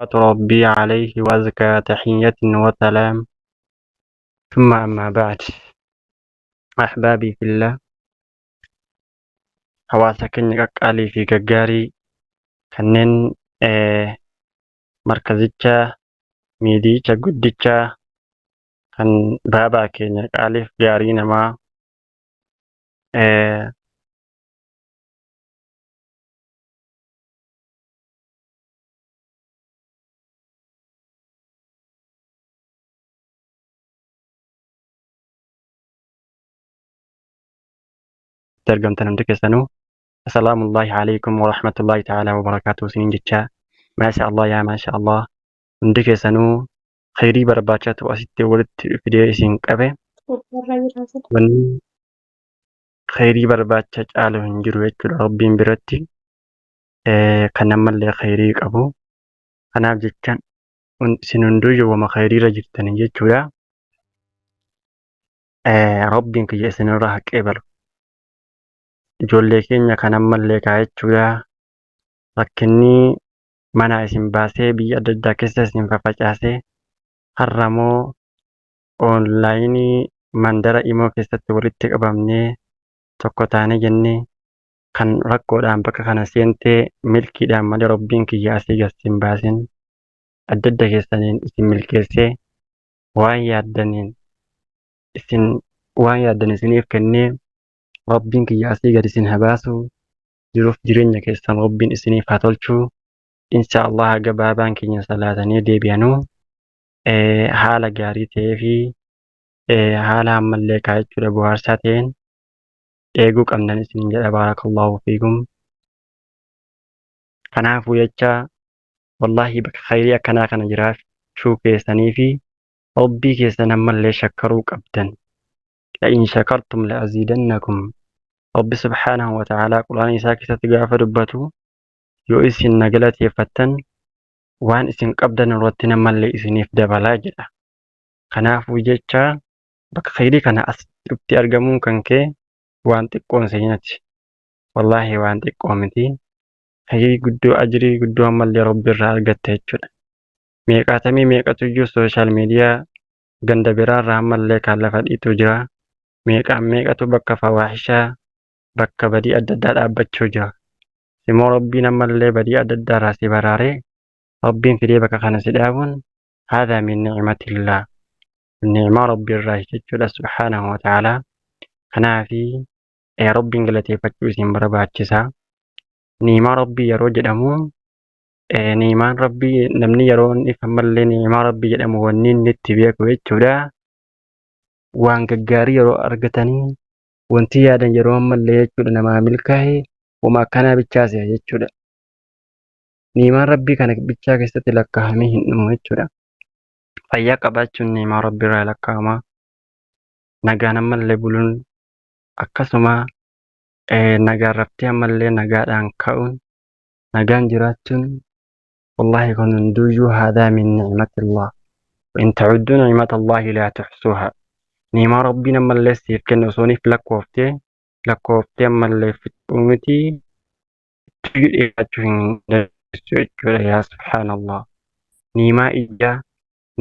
ربي عليه وأزكى تحية وسلام ثم أما بعد أحبابي في الله hawaasa keenya qaqqaalii fi gaggaarii kanneen markazicha miidiyicha guddicha kan baabaa keenya qaaliif gaarii namaa argamtan hundi keessanuu assalaamullaahi alaikum warahmatullaahi ta'aalaa wabarakaatuhu isiniin jechaa maasha Allah yaa maasha Allah hundi keessanuu khayrii barbaachatu asitti walitti fidee isin qabe. Gubbaarra jira sila. Wanni khayrii barbaacha caalu hin jiru jechuudha Rabbiin biratti kan ammallee khayrii qabu. Kanaaf jecha isin hunduyyuu wama khayriirra jirtanii jechuudha. Rabbiin kiyya isinirraa haa qeebalu. Ijoollee keenya kan ammallee kaa jechuudha. Rakkinni manaa isin baasee biyya adda addaa keessa isin fafacaasee har'a moo onlaayinii mandara imoo keessatti walitti qabamnee tokko taanee jennee kan rakkoodhaan bakka kana seentee milkiidhaan malee Rabbiin kiyya asii gad sin baasin adda adda keessaniin isin milkeessee waan yaaddaniin isin waan yaaddan isiniif kennee Rabbiin kiyya asii gad isin haa baasu jiruuf jireenya keessan Rabbiin isiniif haa tolchu insha Allah haga baabaan keenya salaatanii deebi'anuu haala gaarii ta'ee fi haala ammallee kaa jechuudha bohaarsaa ta'een eeguu qabnan isiniin jedha baarakallahu fiikum. Kanaafuu jecha wallaahi bakka khayrii akkanaa kana jiraachuu keessanii fi Rabbii keessan ammallee shakkaruu qabdan. La'in shakartum la'aziidannakum. Rabbi subhaanahu wa ta'aalaa quraana isaa keessatti gaafa dubbatu yoo isin na galateeffattan waan isin qabdan irratti ammallee isiniif dabalaa jedha. Kanaafuu jecha bakka khayrii kana as dhuftee argamuun kan kee waan xiqqoon seenati. Wallaahi waan xiqqoo miti. Khayrii guddoo ajrii guddoo ammallee Rabbi irraa argatta jechuudha. Meeqaatamii meeqatu iyyuu sooshaal miidiyaa ganda biraarraa ammallee kan lafa dhiitu jira. Meeqaan meeqatu bakka fawaahishaa bakka badii adda addaa dhaabbachuu jira. Simoo Rabbiin ammallee badii adda addaarraa si baraaree Rabbiin fidee bakka kana si dhaabuun haadhaa min ni'matillah. Ni'maa Rabbii irraa jechuudha subhaanahu wa ta'aalaa. Kanaafi Rabbiin galateeffachuu isin barbaachisa. Ni'imaa Rabbii yeroo jedhamu ni'imaan Rabbii namni yeroo inni ammallee ni'imaa Rabbii jedhamu wanni inni itti beeku jechuudha. Waan gaggaarii yeroo argatanii wanti yaadan yeroo ammallee jechuudha namaa milkaa'e wama akkanaa bichaa se'a jechuudha. Ni'imaan Rabbii kana bichaa keessatti lakkaa'amee hin dhumu jechuudha. Fayyaa qabaachuun ni'imaa Rabbii irraa lakkaa'ama. Nagaan ammallee buluun akkasuma nagaan raftee ammallee nagaadhaan ka'uun nagaan jiraachuun wallaahi kun hunduuyyuu haadhaa min ni'matillah. Wa in ta'udduu ni'matallahi laa tuhsuuha. Ni'imaa Rabbiin ammallee siif kenne osoo niif lakkooftee lakkooftee ammallee fixuu miti tuyyuu dhiyaachuu hin dandeessu jechuudha yaa subhaanallah. Ni'imaa ijaa,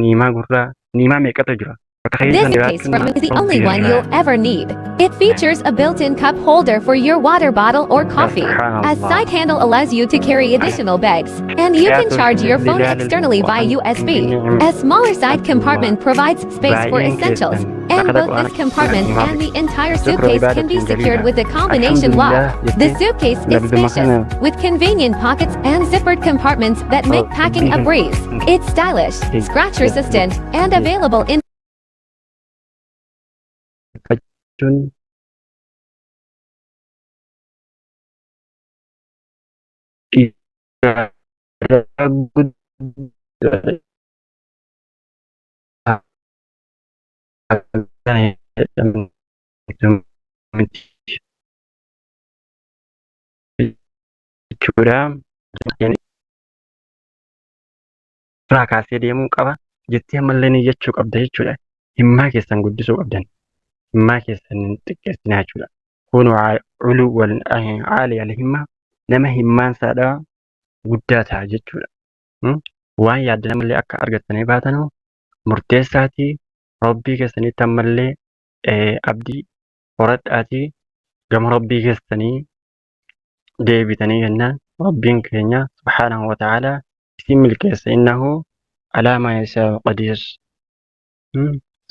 ni'imaa gurraa, ni'imaa meeqatu jira. Bakka This keessa suitcase jiraachuun from is the only Rabbi one irraa. you'll ever need. It features a built-in cup holder for your water bottle or coffee. A Subhanallah. side handle allows you to carry additional bags, and you can Qiyaasul charge your phone zilaal externally via al-Qur'aan USB. min A smaller side ni'matillah. compartment provides space for Baay'een essentials, keessan and laqada both Qur'aana this compartment keessatti and the entire Zikru suitcase can be ibadatin secured jalila. with a combination lock. Alhamdulillah The jettee suitcase is labduma spacious, kana with convenient pockets and zippered compartments that make packing a breeze. It's stylish, scratch resistant, and available in jechuun ibaadaa guddaadha. Kana jedhamtu miti jechuudha. Irraa kaasee deemuu qaba jettee ammallee niyyachuu qabda jechuudha. Himmaa keessan guddisuu qabdan. Himmaa keessan hin xiqqeessinaa jechuudha. Kun culuu wal caali al himmaa nama himmaan isaadhaa guddaa ta'a jechuudha. Waan yaaddan ammallee akka argattanii baatanu murteessaatii Rabbii keessanitti ammallee abdii horadhaatii gama Rabbii keessanii deebitanii jennaan Rabbiin keenya subhaanahu wa ta'aalaa isin milkeessa innahu alaa maa yashaa'u qadiir.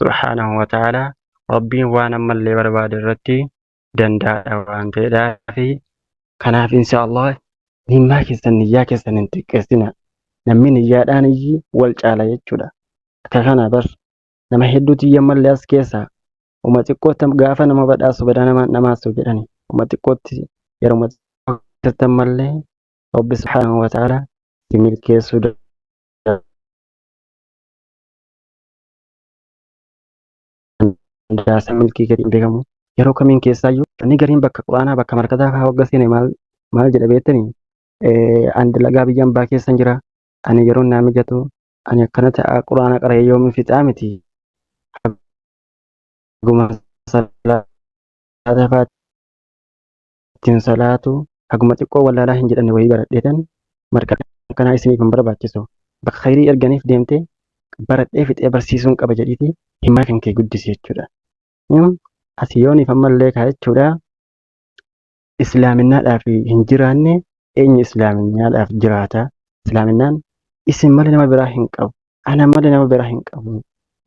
Subhaanahu wa ta'aalaa Rabbiin waan ammallee barbaade irratti danda'aadha waan ta'eedhaafi kanaaf insha Allah himmaa keessan niyyaa keessan hin xiqqeessina. Namni niyyaadhaan iyyi wal caala jechuudha. Akka kana bar nama hedduutu iyya mallee as keessa uma xiqqootti gaafa nama badhaasu badaa nama namaasu jedhani. Uma xiqqootti yeroo xiqqootti ammallee Rabbi subhaanahu wa ta'ala si milkeessuu danda'a. Milkii gadi hin beekamu. Yeroo kamiin keessaayyuu inni gariin bakka quraanaa bakka markataa fa'aa wagga seene maal maal jedha beektanii ani dalagaa biyya ambaa keessan jira ani yeroon naa mijatu ani akkana ta'a quraana qara'ee yoomiin fixaa miti haguma salaata fa'aatiin salaatu haguma xiqqoo wallaalaa hin jedhamne wayii baradheetan markata kanaa isiniif hin barbaachisu bakka khayrii erganiif deemtee baradhee fixee barsiisuun qaba jedhiiti himmaa kan kee guddisi jechuudha. Asii yooniif ammallee kaa jechuudha islaaminaadhaaf hin jiraanne eenyu islaaminaadhaaf jiraata? Islaaminaan isin malee nama biraa hin qabu, ana malee nama biraa hin qabu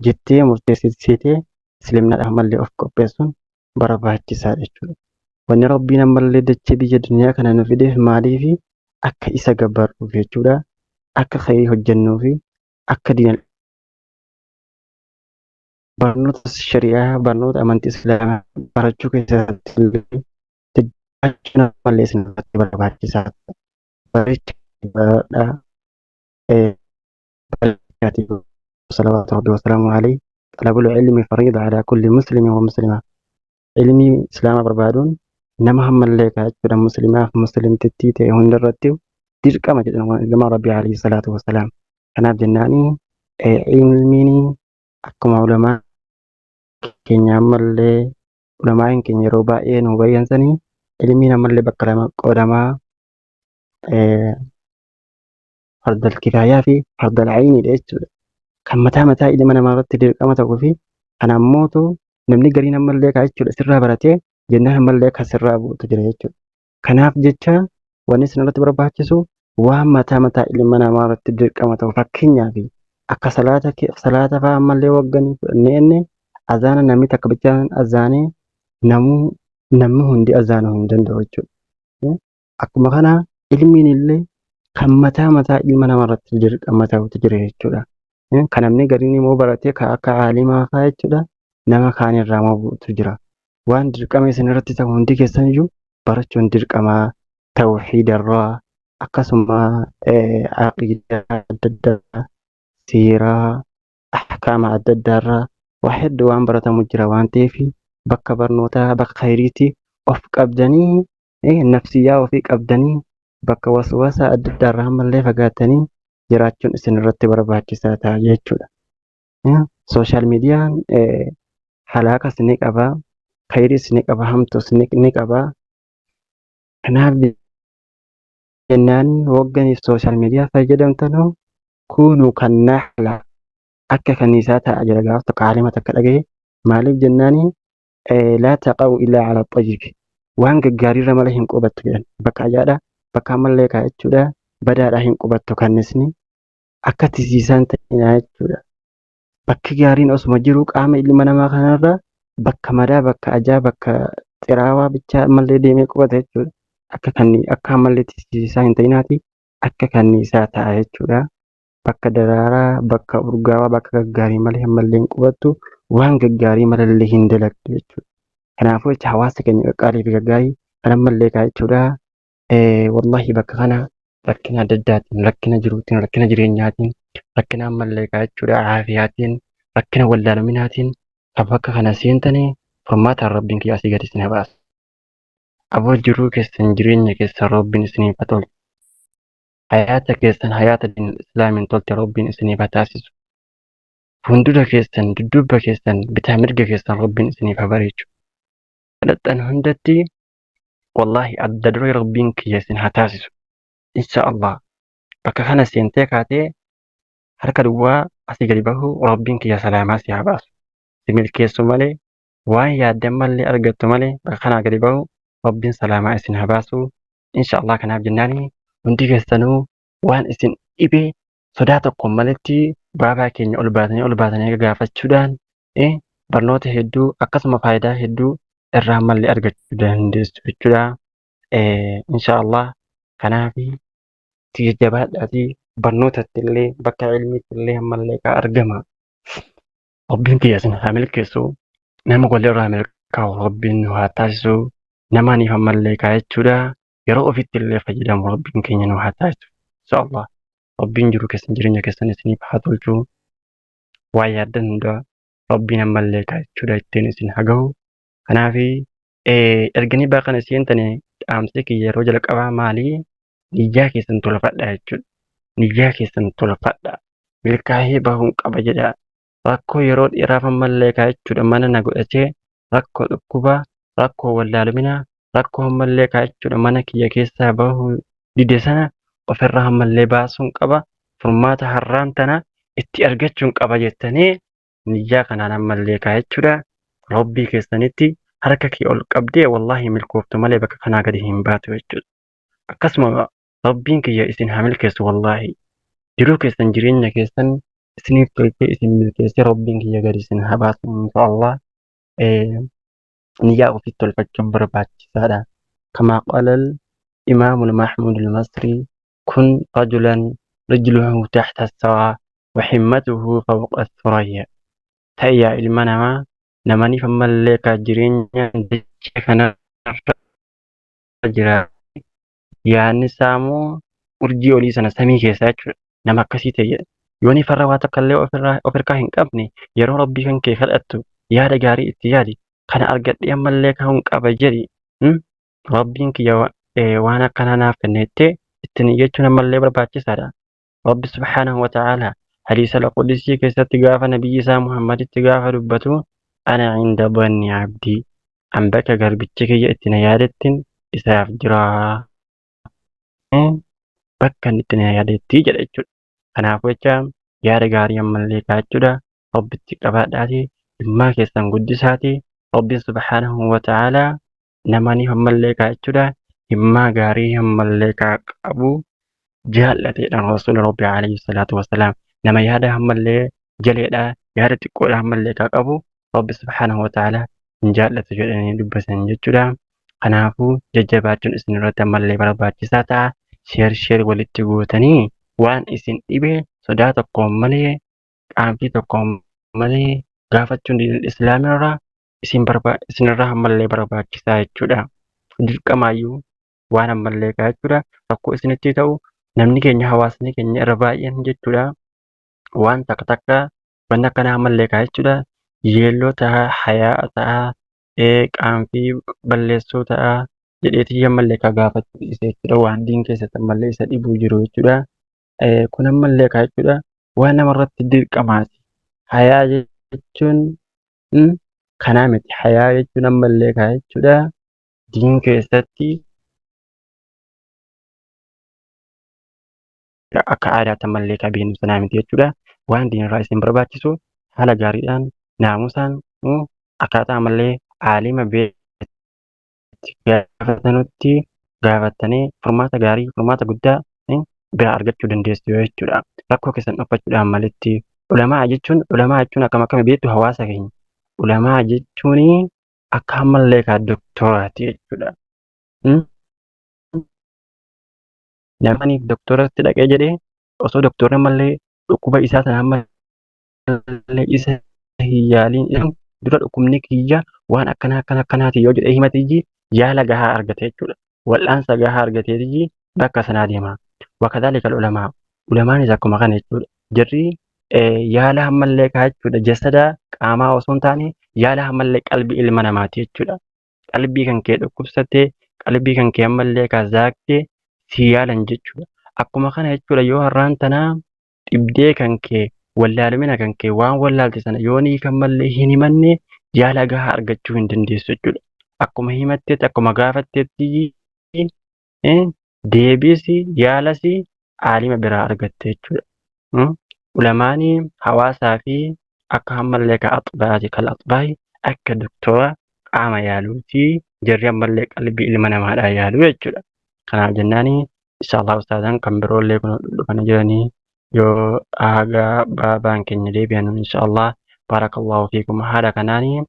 jettee murteessitee islaaminaadhaaf ammallee of qopheessuun barbaachisaadha jechuudha. Wanni Rabbiin ammallee dachee biyya duniyaa kana nu fideef maaliifi akka isa gabbarruuf jechuudha. Akka khayrii hojjennuufi akka diina barnoota shari'aa barnoota amantii islaamaa barachuu keessatti illee jajjabaachuun ammallee isin irratti barbaachisaadha. Baricha baradhaa barichaati salawaatu rabbi wasalaamu alayhi xalabul ilmi fariida alaa kulli muslimi wa muslima. Ilmii islaamaa barbaaduun nama hammallee kaa jechuudha muslimaaf muslimtittii ta'e hundarratti dirqama jedhan ilma rabbi alayhi salaatu wasalaam. Kanaaf jennaanii ilmiin akkuma ulamaa keenya ammallee ulamaa'in keenya yeroo baay'ee nu bayyansanii ilmiin ammallee bakka lama qoodamaa fardal kifaayaa fi fardal ayniidha jechuudha. Kan mataa mataa ilma namaa irratti dirqama ta'uu fi kan ammootu namni gariin ammallee kaa jechuudha sirraa baratee jennaan ammallee kan sirraa bu'utu jira jechuudha. Kanaaf jecha wanni isin irratti barbaachisu waan mataa mataa ilma namaa irratti dirqama ta'u fakkeenyaaf akka salaata salaata fa'aa ammallee wagganii fudhannee inni azaana namni takka bichaan azaanee namuu namni hundi azaanuu hin danda'u jechuudha. Akkuma kana ilmiin illee kan mataa mataa ilma namaa irratti dirqama ta'utu jira jechuudha. Kan namni gariin immoo baratee kan akka aalimaa fa'aa jechuudha nama kaan irraa immoo bu'utu jira. Waan dirqama isin irratti ta'u hundi keessan iyyuu barachuun dirqama tawhiidarraa akkasuma aqiidaa adda addaa siiraa ahkaama adda addaarraa waa hedduu waan baratamu jira waan ta'eef bakka barnootaa bakka khayriitti of qabdanii nafsiyyaa ofii qabdanii bakka waswasa adda addaarraa ammallee fagaatanii jiraachuun isin irratti barbaachisaa ta'a jechuudha. Sooshaal miidiyaan halaakas ni qaba, khayriis ni qaba, hamtuus ni qaba. Kanaaf jennaan wagganiif sooshaal miidiyaa fayyadamtanuu kuunuu kan naxla akka kanniisaa ta'a jira gaaf tokko aalima takka dhagaye maaliif jennaani laa taqa'u illaa ala xayyibi waan gaggaariirra malee hin qubattu jedhan bakka ajaadha bakka ammallee kaa jechuudha badaadha hin qubattu kannisni akka tisiisaan ta'inaa jechuudha. Bakki gaariin osuma jiru qaama ilma namaa kanarra bakka madaa bakka ajaa bakka xiraawaa bichaa ammallee deemee qubata jechuudha. Akka kanni akka ammallee tisiisaa hin ta'inaati akka kanniisaa ta'a jechuudha. Bakka daraaraa bakka urgaawaa bakka gaggaarii malee ammallee hin qubattu waan gaggaarii malallee hin dalagdu jechuudha. Kanaafuu jecha hawaasa keenya qaqqaalii fi gaggaarii kan ammallee kaa jechuudha. Wallahi bakka kana rakkina adda addaatiin rakkina jiruutiin rakkina jireenyaatiin rakkina ammallee kaa jechuudha aafiyaatiin rakkina wallaalaminaatiin kan bakka kana seentanii furmaataan rabbiin kiyya asii gadi isin haa baasu. Aboo jiruu keessan jireenya keessan rabbiin isiniif haa tolchu. Hayaata keessan hayaata diinal islaamiin tolte rabbiin isiniif haa taasisu. Fuuldura keessan dudduubba keessan bitaa mirga keessan rabbiin isiniif haa bareechu. Kadhattan hundatti wallaahi adda duree rabbiin kiyya isin haa taasisu. Insha Allah bakka kana seentee kaatee Harka duwwaa asii gadi bahu Rabbiin kiyya salaamaa si haa baasu. Si milkeessu malee waan yaaddan malee argattu malee bakka kanaa gadi bahu Rabbiin salaamaa isin haa baasu. Insha Allah kanaaf jennaani hundi keessanuu waan isin dhibe sodaa tokkoon maletti baabaa keenya ol baatanii ol baatanii gaafachuudhaan barnoota hedduu akkasuma faayidaa hedduu irraa mallee argachuu dandeessu jechuudha. Insha Allah kanaaf itti jajjabaadhaatii barnootatti illee bakka ilmiitti illee ammallee ka argama. Rabbiin kiyya isin haa milkeessu. Nama walirraa milkaa'u Rabbiin nu haa taasisu. Nama niif ammallee kaa jechuudha. Yeroo ofitti illee fayyadamu Rabbiin keenya nu haa taasisu. Insha Allah. Rabbiin jiru keessan jireenya keessan isiniif haa tolchu. Waa yaaddan hundaa Rabbiin ammallee kaa jechuudha ittiin isin haa gahu. Kanaaf erganii baa kana seentane dhaamsi kiyya yeroo jalqabaa maali? Niyyaa keessan tolfadha jechuudha. Niyyaa keessan tolfadha. Milkaa'ee bahuun qaba jedha. Rakkoo yeroo dheeraaf ammallee kaa jechuudha mana na godhatee rakkoo dhukkubaa, rakkoo wallaaluminaa, rakkoo ammallee kaa jechuudha mana kiyya keessaa bahuu dide sana ofirraa ammallee baasuun qaba. Furmaata har'aan tana itti argachuun qaba jettanii niyyaa kanaan ammallee kaa jechuudha. Rabbii keessanitti harka kee ol qabdee wallaahi milkooftu malee bakka kanaa gadi hin baatu jechuudha. Akkasuma Rabbiin kiyya isin haa milkeessu wallaahi. Jiruu keessan jireenya keessan isiniif tolchee isin milkeessee Rabbiin kiyya gadi isin haa baasu inshaallah. Niyyaa ofiitti tolfachuun barbaachisaadha. Kamaa qaalal Imaamul Mahmuud al-Masrii kun rajulan rijluhu tahta as-saraa wa himmatuhu fawqa as-surayya. Ta'i yaa ilma namaa namaniif ammallee ka jireenya dachee kanarra jira yaadni isaa immoo urjii olii sana samii keessaa jechuudha. Nama akkasii ta'e jedha. Yooni farra waa takka illee of harkaa hin qabne yeroo rabbii kan kee kadhattu yaada gaarii itti yaadi. Kana argadhee ammallee ka'uun qaba jedhi. Rabbiin kiyya waan akkanaa naaf kenne jettee ittiin iyyachuun ammallee barbaachisaadha. Rabbi subhaanahu wa ta'ala hadiisa al-qudusii keessatti gaafa nabiyyi isaa Muhammaditti gaafa dubbatu ana inda dhanni abdii an bakka garbichi kiyya itti na yaadettin isaaf jira bakka inni itti na yaadetti jedha jechuudha. Kanaafuu jecha yaada gaarii ammallee kaa'achuudha Rabbitti qabaadhaati dhimmaa keessan guddisaati Rabbiin subhaanahu wa ta'ala namani ammallee kaa'achuudha himmaa gaarii ammallee kaa qabu jaallateedha rasuula rabbi alayhi salaatu wasalaam nama yaada ammallee jaleedha yaada xiqqoodha ammallee kaa qabu rabbi subhaanahu wa ta'ala hin jaallatu jedhanii dubbatan jechuudha. Kanaafuu jajjabaachuun isin irratti ammallee barbaachisaa ta'a. Sheer sheer walitti gootanii waan isin dhibe sodaa tokkoon malee qaanfii tokkoon malee gaafachuun diinul islaamirraa isin barba isinirraa ammallee barbaachisaa jechuudha. Dirqamaayyuu waan ammallee kaa jechuudha. Rakkoo isinitti ta'u namni keenya hawaasni keenya irra baay'een jechuudha. Waan takka takka wanni akkanaa ammallee kaa jechuudha. Yeelloo ta'a, hayaa ta'a, qaanfii balleessuu ta'a jedheetii ammallee kaa gaafachuu dhiise jechuudha. Waan diin keessatti ammallee isa dhibuu jiru jechuudha. Kun ammallee kaa jechuudha waan namarratti dirqamaati. Hayaa jechuun kanaa miti. Hayaa jechuun ammallee kaa jechuudha diin keessatti akka aadaatti ammallee kaa beeknu sanaa miti jechuudha. Waan diinirraa isin barbaachisu haala gaariidhaan naamusaan akkaataa ammallee aalima beekti gaafatanutti gaafattanii furmaata gaarii furmaata guddaa biraa argachuu dandeessu jechuudha. Rakkoo keessan dhokfachuudhaan malitti ulamaa jechuun akkam akkami beektu hawaasa keenya. Ulamaa jechuun akka ammallee kaa doktoraati jechuudha. Namni doktoratti dhaqee jedhee osoo doktorri ammallee dhukkuba isaa sana ammallee isa hin yaaliin dura dhukkubni kiyya waan akkana akkana akkanaati yoo jedhee himatiyyi yaala gahaa argate jechuudha. Wal'aansa gahaa argateetiyyi bakka sanaa deema. Wakadhaalika ulamaa. Ulamaanis akkuma kana jechuudha. Jarri yaala ammallee kaa jechuudha. Jasada qaamaa osoo hin taane yaala ammallee qalbii ilma namaati jechuudha. Qalbii kan kee dhukkubsatte, qalbii kan kee ammallee kaa zaaqte si yaalan jechuudha. Akkuma kana jechuudha yoo har'aan tanaa dhibdee kan kee wallaalumina kan kee waan wallaalte sana yoo ni kan mallee hin himanne yaala gahaa argachuu hin dandeessu jechuudha. Akkuma himatteetti akkuma gaafatteetti deebiisi yaalasi aalima biraa argatte jechuudha. Ulamaanii hawaasaa fi akka ammallee ka axbaati kal axbaayi akka doktora qaama yaaluuti jarri ammallee qalbii ilma namaadhaa yaaluu jechuudha. Kanaaf jennaani inshallah ustaazan kan biroollee kun dhufanii jiranii yoo haga baabaan keenya deebi'an inshallah barakallahu fiikum haala kanaanii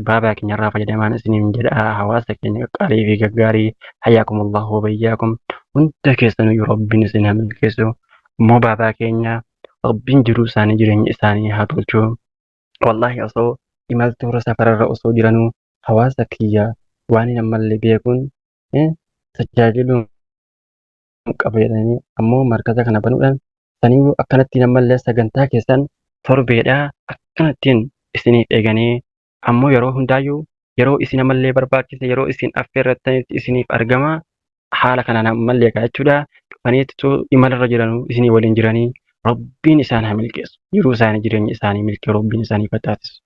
baabaa keenya irraa fayyadamaan isiniin jedha hawaasa keenya qaqqaalii fi gaggaarii hayyaakumullahu wa bayyaakum hunda keessanuu rabbiin isin haa milkeessu immoo baabaa keenya rabbiin jiruu isaanii jireenya isaanii haa tolchu wallaahi osoo imaltuurra safararra osoo jiranuu hawaasa kiyya waan hin ammallee beekuun tajaajiluun qaba jedhanii ammoo markaza kana banuudhaan saniyyuu akkanattiin ammallee sagantaa keessan torbeedhaa akkanattiin isiniif eeganii ammoo yeroo hundaayyuu yeroo isin ammallee barbaachise yeroo isin affeerrattanitti isiniif argama haala kanaan ammallee kaa jechuudha dhufaniitu imalarra jiranuu isinii waliin jiranii rabbiin isaan haa milkeessu jiruu isaanii jireenya isaanii milkee rabbiin isaanii fataasisu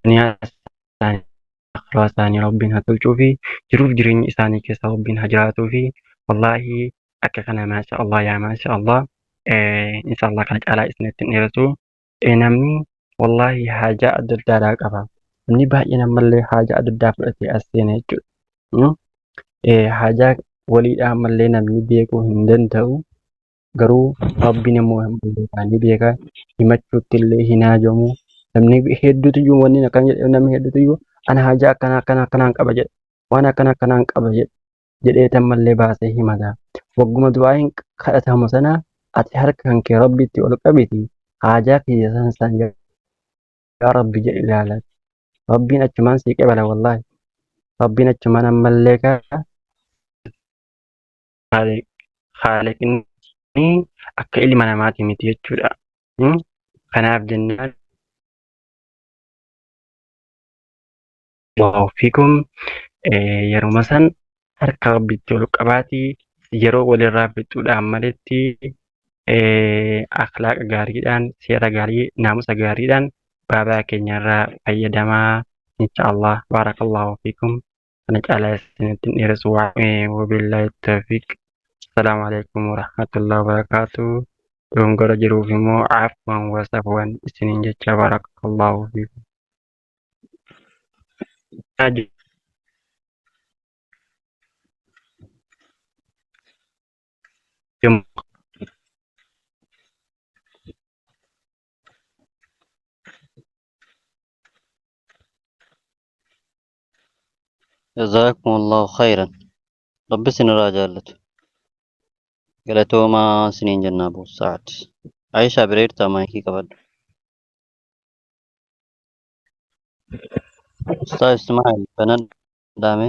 duniyaa isaanii akhiraa isaanii rabbiin haa tolchuu fi jiruuf jireenya isaanii keessa rabbiin haa jiraatuu fi wallaahi akka kana maasha Allah yaa maasha Allah insha Allah kana caalaa isinitti hin dheeratu namni wallaahi haajaa adda addaadhaa qaba namni baay'een ammallee haajaa adda addaa fudhatee as seena jechuudha haajaa waliidhaa ammallee namni beekuu hin danda'u garuu rabbiin immoo ni beeka himachuutti illee hin haajamu namni hedduutu iyyuu wanni akkana jedhe namni hedduutu iyyuu ana haajaa akkana akkana akkanaan qaba jedhe waan akkana akkanaan qaba jedhe jedhee tammallee baasee himata wagguma du'aayin kadhatamu sana ati harka kan kee rabbitti ol qabiti haajaa kiyya san san yaa rabbi jedhi ilaala rabbiin achumaan sii qebala wallaahi rabbiin achumaan ammallee kaa Khaaliqni akka ilma namaati miti jechuudha. Kanaaf jennaan Allahu fiikum yeruma san harka rabbitti ol qabaatii yeroo walirraa fixuudhaan maletti akhlaaqa gaariidhaan seera gaarii naamusa gaariidhaan baabaa keenyarraa fayyadamaa insha Allah baarakallahu fiikum. Kana caalaa isinitti hin dheeressu wabillahi tawfiq. Assalaamu alaikum warahmatullahi wabarakaatuh. Dogongora jiruuf immoo afwan wa safwan isiniin jecha barakallahu fiikum. جزاكم الله خيرا ربي سنرا جالت galatoomaa siniin jenna Abu Sa'ad. Aisha bireertaa maayikii qabadhu. Ustaaz Ismaa'il banadhaame.